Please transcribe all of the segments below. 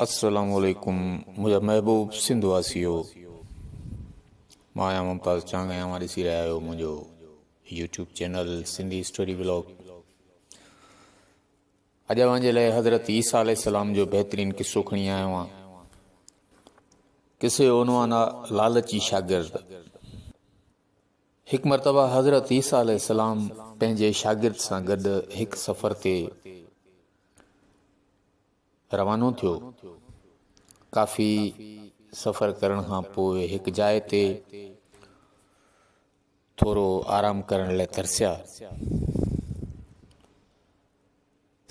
السلام عليڪم منهنجا محبوب سنڌ واسيو مان آهيان ممتاز چانگ ۽ اوهان ڏسي رهيا آهيو منهنجو YouTube channel Sindhi story blog. اڄ اوهان جي لاء حضرت عيسيٰ عليه السلام جو بهترين قصو کڻي آيو آهيان. قصي جو عنوان آهي لالچي شاگرد. هڪ مرتبه حضرت عيسيٰ عليه السلام پنهنجي شاگرد سان گڏ هڪ سفر تي روانو ٿيو. ڪافي سفر ڪرڻ کان پوء هڪ جاء تي ٿورو آرام ڪرڻ لاء ترسيا.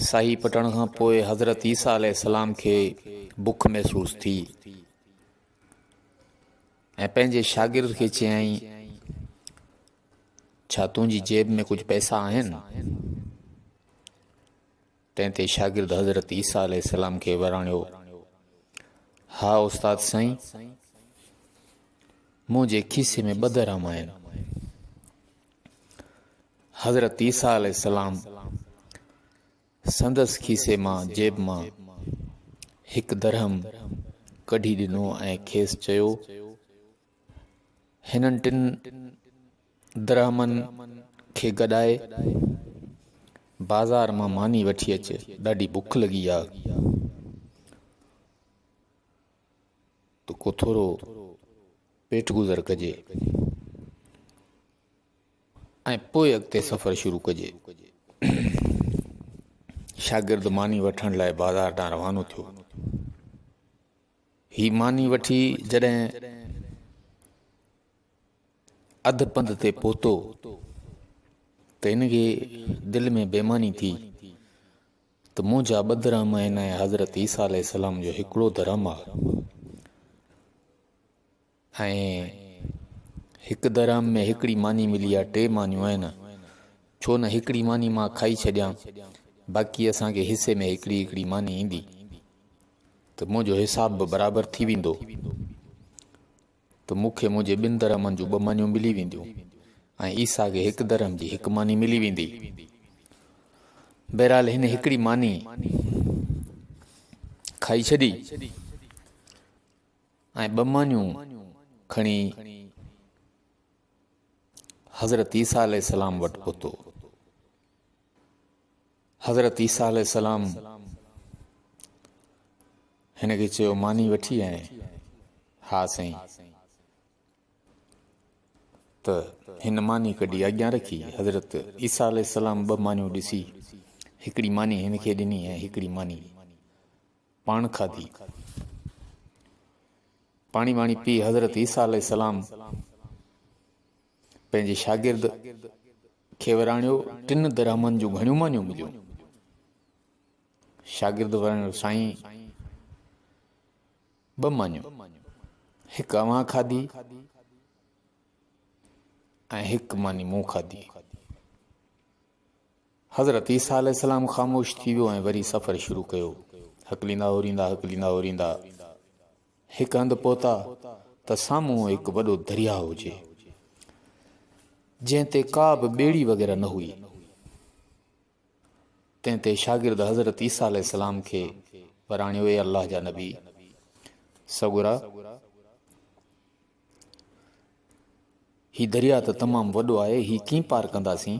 ساهي پٽڻ کان پوء حضرت عيسيٰ عليه السلام کي بک محسوس ٿي ۽ پنهنجي شاگرد کي چيائين، ڇا تنهنجي جيب ۾ ڪجهه پئسا آهن؟ تنهن تي شاگرد حضرت عيسيٰ عليه السلام کي وراڻيو، ها استاد سائين، منهنجي کيسي ۾ ٻه درهم آهن. حضرت عيسيٰ عليه السلام سندس کيسي مان، جيب مان، هڪ درهم ڪڍي ڏنو ۽ کيس چيو، هنن ٽن درهمن کي گڏائي بازار مان ماني وٺي اچ، ڏاڍي بک لڳي آ ته ڪو ٿورو پيٽ گذر ڪجي ۽ پوء اڳتي سفر شروع ڪجي. شاگرد ماني وٺڻ لاء بازار ڏانهن روانو ٿيو. هي ماني وٺي جڏهن اڌ پنڌ تي پهتو ته هن کي دل ۾ بيماني ٿي ته منهنجا ٻه درهم آهن ۽ حضرت عيسيٰ عليه السلام جو هڪڙو درهم آهي ۽ هڪ درهم ۾ هڪڙي ماني ملي آهي، ٽي مانيون آهن، ڇو نه هڪڙي ماني مان کائي ڇڏيان، باقي اسان کي حصي ۾ هڪڙي هڪڙي ماني ايندي ته منهنجو حساب به برابر ٿي ويندو ته مون کي منهنجي ٻن درهمن جون ٻه مانيون ملي وينديون ۽ عيسيٰ کي هڪ درهم جي هڪ ماني ملي ويندي. بهرحال هن هڪڙي ماني کائي ڇڏي. ۽ ٻه مانيون کڻي حضرت عيسيٰ عليه السلام وٽ پهتو. حضرت عيسيٰ عليه السلام هن کي چيو ماني وٺي آئين؟ ها سائين. ته هن ماني ڪڍي اڳيان رکي. حضرت عيسيٰ عليه السلام ٻه مانيون ڏسي هڪڙي ماني هن کي ڏني ۽ هڪڙي ماني پاڻ کاڌي. پاڻي واڻي پي حضرت عيسيٰ عليه السلام پنهنجي شاگرد کي وراڻيو، ٽن درهمن جون گهڻيون مانيون مليون؟ شاگرد وراڻيو، سائين ٻه مانيون، هڪ اوهان کاڌي ۽ هڪ ماني مون کاڌي. حضرت عيسيٰ عليه السلام خاموش ٿي ويو ۽ وري سفر شروع ڪيو. هڪليندا هوريندا هڪليندا هوريندا هڪ هنڌ پهتا ته سامهون هڪ وڏو درياء هجي، جنهن تي ڪا به ٻيڙي وغيره نه هئي. تنهن تي شاگرد حضرت عيسيٰ عليه السلام کي وراڻيو، اي الله جا نبي سڳورا! هي درياء ته تمام وڏو آهي، هي ڪيئن پار ڪنداسين؟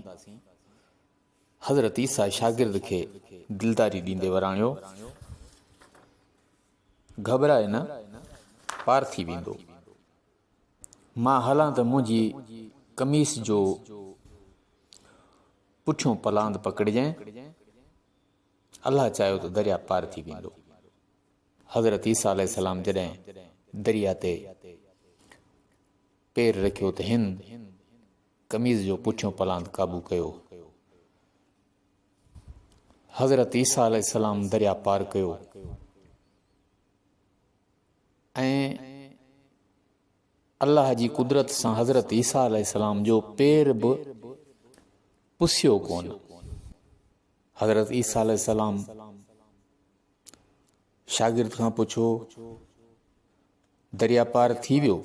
حضرت عيسيٰ شاگرد کي دلداري ڏيندي وراڻيو، گهٻراء نه، پار ٿي ويندو. مان هلان ته منهنجي قميص جو پٺيون پلاند پڪڙجانء، الله چاهيو ته درياء پار ٿي ويندو. حضرت عيسيٰ عليه السلام جڏهن درياء تي پير رکيو ته هن قميص جو پٺيون پلاند قابو ڪيو. حضرت عيسيٰ عليه السلام درياء پار ڪيو ۽ الله جي قدرت سان حضرت عيسيٰ عليه السلام جو پير به پسيو ڪونه. حضرت عيسيٰ عليه السلام شاگرد کان پڇيو، دريا پار ٿي ويو؟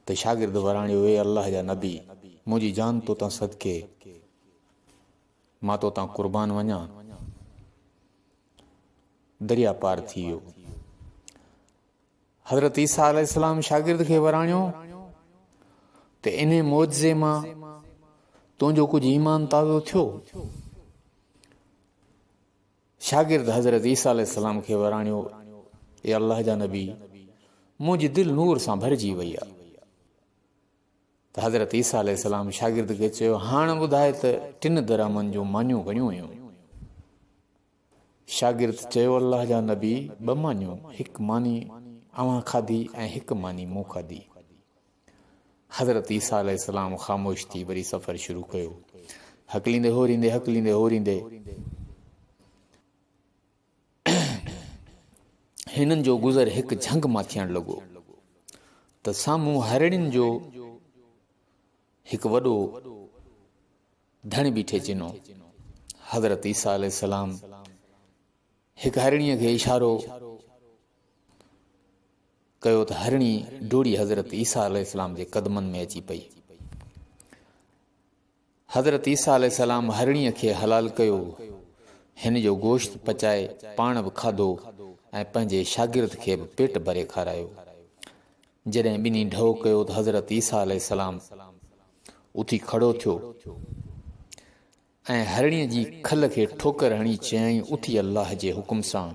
ته شاگرد وراڻيو، اي الله جا نبي! منهنجي جان تو تان صدقي، مان تو تان قربان وڃان. دريا پار ٿي ويو. حضرت عيسيٰ عليه السلام شاگرد کي وراڻيو ته انهي معجزي مان تنهنجو ڪجهه ايمان تازو ٿيو؟ شاگرد حضرت عيسيٰ عليه السلام کي وراڻيو، اي الله جا نبي! منهنجي دل نور سان ڀرجي وئي آهي. ته حضرت عيسيٰ عليه السلام شاگرد کي چيو، هاڻ ٻڌاء ته ٽن درهمن جون مانيون گهڻيون هيون؟ شاگرد چيو، الله جا نبي! ٻه مانيون، هڪ ماني اوهان کاڌي ۽ هڪ ماني مون کاڌي. حضرت عيسيٰ عليه السلام خاموش ٿي وري سفر شروع ڪيو. هڪليندي هوريندي هڪليندي هوريندي هنن جو گذر هڪ جهنگ مان ٿيڻ لڳو ته سامهون هرڻين جو هڪ وڏو ڌڻ بيٺي چنو. حضرت عيسيٰ عليه السلام هڪ هرڻيء کي اشارو ڪيو ته هرڻي ڊوڙي حضرت عيسيٰ عليه السلام جي قدمن ۾ اچي پئي. حضرت عيسيٰ عليه السلام هرڻيء کي حلال ڪيو، هن جو گوشت پچائي پاڻ به کاڌو ۽ پنهنجي شاگرد کي به پيٽ ڀري کارايو. جڏهن ٻنهي ڍؤ ڪيو ته حضرت عيسيٰ عليه السلام اٿي کڙو ٿيو ۽ هرڻيء جي کل کي ٺوڪر هڻي چيائين اٿي الله جي حڪم سان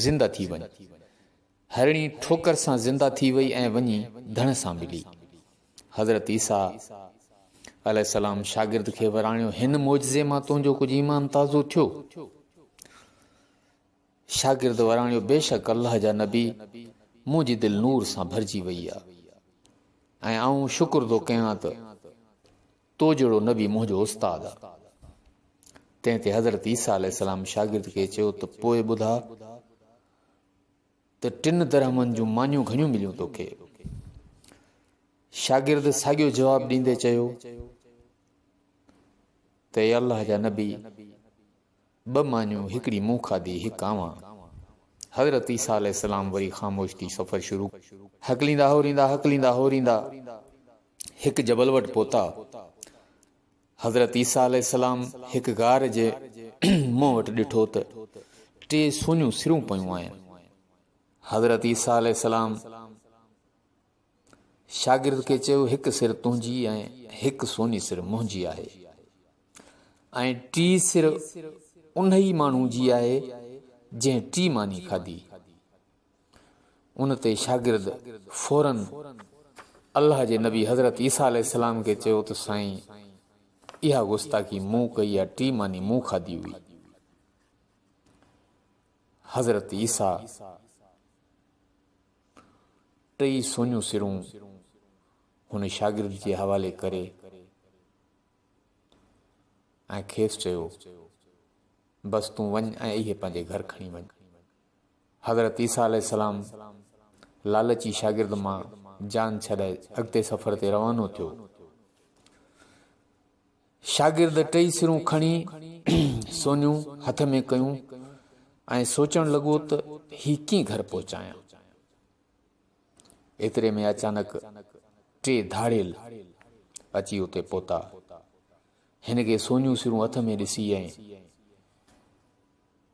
زنده ٿي وڃ. هرڻي ٺوڪر سان زنده ٿي وئي ۽ وڃي ڌڻ سان ملي. حضرت عيسيٰ عليه السلام شاگرد کي وراڻيو، هن معجزي مان تنهنجو ڪجهه ايمان تازو ٿيو؟ شاگرد وراڻيو، بيشڪ الله جا نبي، منهنجي دل نور سان ڀرجي وئي آ ۽ آئون شڪر ٿو ڪيان ته تو جهڙو نبي منهنجو استاد آ. تنهن تي حضرت عيسيٰ عليه السلام شاگرد کي چيو ته پوء ٻڌاء ته ٽن درهمن جون مانيون گهڻيون مليون توکي؟ شاگرد ساڳيو جواب ڏيندي چيو ته اي الله جا نبي! ٻه مانيون هڪڙي مون کاڌي هڪ اوهان. حضرت عيسيٰ عليه السلام وري خاموش ٿي سفر شروع هڪليندا هوريندا هڪليندا هوريندا هڪ جبل وٽ پهتا. حضرت عيسيٰ عليه السلام هڪ غار جي منهن وٽ ڏٺو ته ٽي سونيون سرون پيون آهن. حضرت عيسيٰ عليه السلام شاگرد کي چيو هڪ سر تنهنجي ۽ هڪ سوني سر منهنجي آهي ۽ ٽي سر انهي ماڻهو جي آهي جنهن ٽي ماني کاڌي. ان تي شاگرد فوراً الله جي نبي حضرت عيسيٰ عليه السلام کي چيو ته سائين اها گستاخي مون ڪئي آ ٽي ماني مون کاڌي هئي. حضرت عيسيٰ ٽئي سونيون سرون هن شاگرد جي حوالي ڪري ۽ کيس چيو بس تون وڃ ۽ اهي پنهنجي گهر کڻي وڃ. حضرت عيسيٰ عليه السلام لالچي شاگرد مان جان ڇڏائي اڳتي سفر تي روانو ٿيو. شاگرد ٽئي سرون کڻي سونيون هٿ ۾ ڪيون ۽ سوچڻ لڳو ته هي ڪيئن گهر پهچايان. ايتري ۾ اچانڪ ٽي ڌاڙيل اچي اتي پهتا. هن کي سونيون سرون هٿ ۾ ڏسي ۽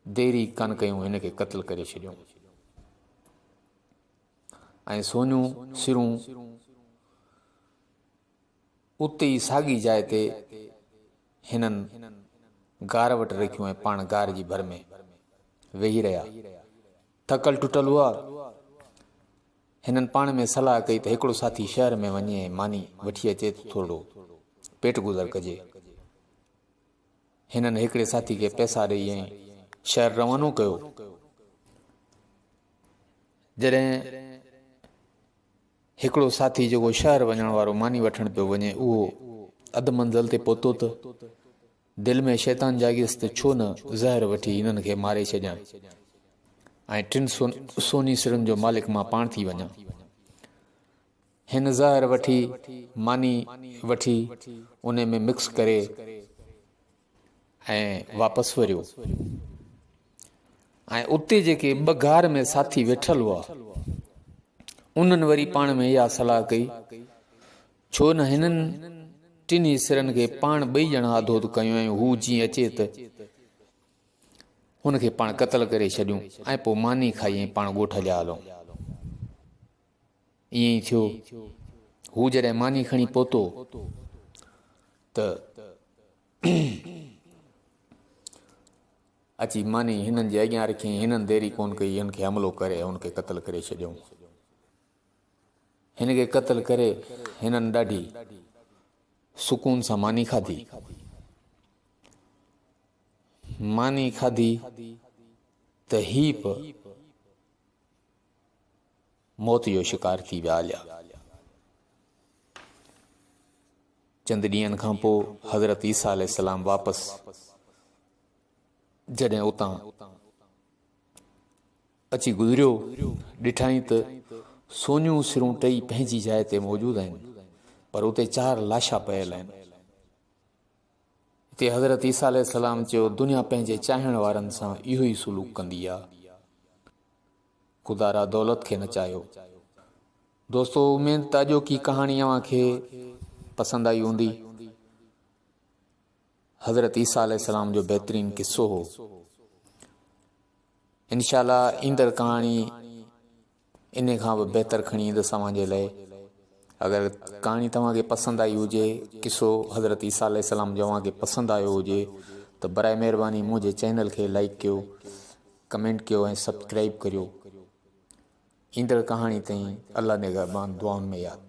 دير ئي ڪانه ڪيون هن کي قتل ڪري ڇڏيون ۽ سونيون سرون اتي ئي ساڳي جاء تي هنن غار وٽ رکيون ۽ پاڻ غار جي ڀر ۾ ويهي رهيا. ٿڪل ٽٽل هئا. هنن پاڻ ۾ صلاح ڪئي ته هڪڙو ساٿي شهر ۾ وڃي ۽ ماني وٺي اچي ته ٿورڙو پيٽ گذر ڪجي. هنن هڪڙي ساٿي کي پئسا ڏئي ۽ شهر روانو ڪيو. جڏهن هڪڙو ساٿي جيڪو شهر وڃڻ وارو ماني وٺڻ پيو وڃي اهو اڌ منزل تي پهتو ته دل ۾ شيطان جاڳيس ته ڇو نه زهر وٺي هنن کي ماري ڇڏيان ۽ ٽن سوني سرن جو مالڪ مان پاڻ ٿي وڃان. هن زهر وٺي ماني وٺي ان ۾ مڪس ڪري ۽ واپس وريو ۽ اتي جيڪي ٻه غار ۾ ساٿي ويٺل هئا انهن وري پاڻ ۾ اها صلاح ڪئي ڇو نه هنن ٽنهي سرن کي پاڻ ٻئي ڄڻا اڌوڌ ڪيون ۽ هو جيئن اچي ته هن کي پاڻ قتل ڪري ڇڏيون ۽ پوء ماني کائي ۽ پاڻ ڳوٺ هليا هلون. ائين ئي ٿيو. هو جڏهن ماني کڻي پهتو ته اچي ماني هنن جي اڳيان رکيائين. هنن دير ئي ڪونه ڪئي، هن کي حملو ڪري هن کي قتل ڪري ڇڏيائون. هن کي قتل ڪري هنن ڏاڍي سڪون سان ماني کاڌي. ماني کاڌي ته هي به موت جو شڪار ٿي ويا هليا. چند ڏينهن کان پوء حضرت عيسيٰ عليه السلام واپس جڏهن اتان اچي گذريو، ڏٺائين ته سونيون سرون ٽئي پنهنجي جاء تي موجود آهن، پر اتي چار لاشا پيل آهن. اتي حضرت عيسيٰ عليه السلام چيو، دنيا پنهنجي چاهڻ وارن سان اهو ئي سلوڪ ڪندي آ. خدا را دولت کي نه چاهيو. دوستو اميد ته اڄوڪي ڪهاڻي اوهان کي پسند آئي هوندي. حضرت عيسيٰ عليه السلام جو بهترين قصو هو. انشاء الله ايندڙ ڪهاڻي انهي کان به بهتر کڻي ايندس اوهان جي لئه. اگر ڪهاڻي توهان کي پسند آئي هجي، قصو حضرت عيسيٰ عليه السلام جو اوهان کي پسند آيو هجي ته برائي مهرباني منهنجي چينل کي لائيڪ ڪيو، ڪمينٽ ڪيو ۽ سبسڪرائيب ڪريو. ايندڙ ڪهاڻي تائين الله نگهبان دعائن ۾ ياد.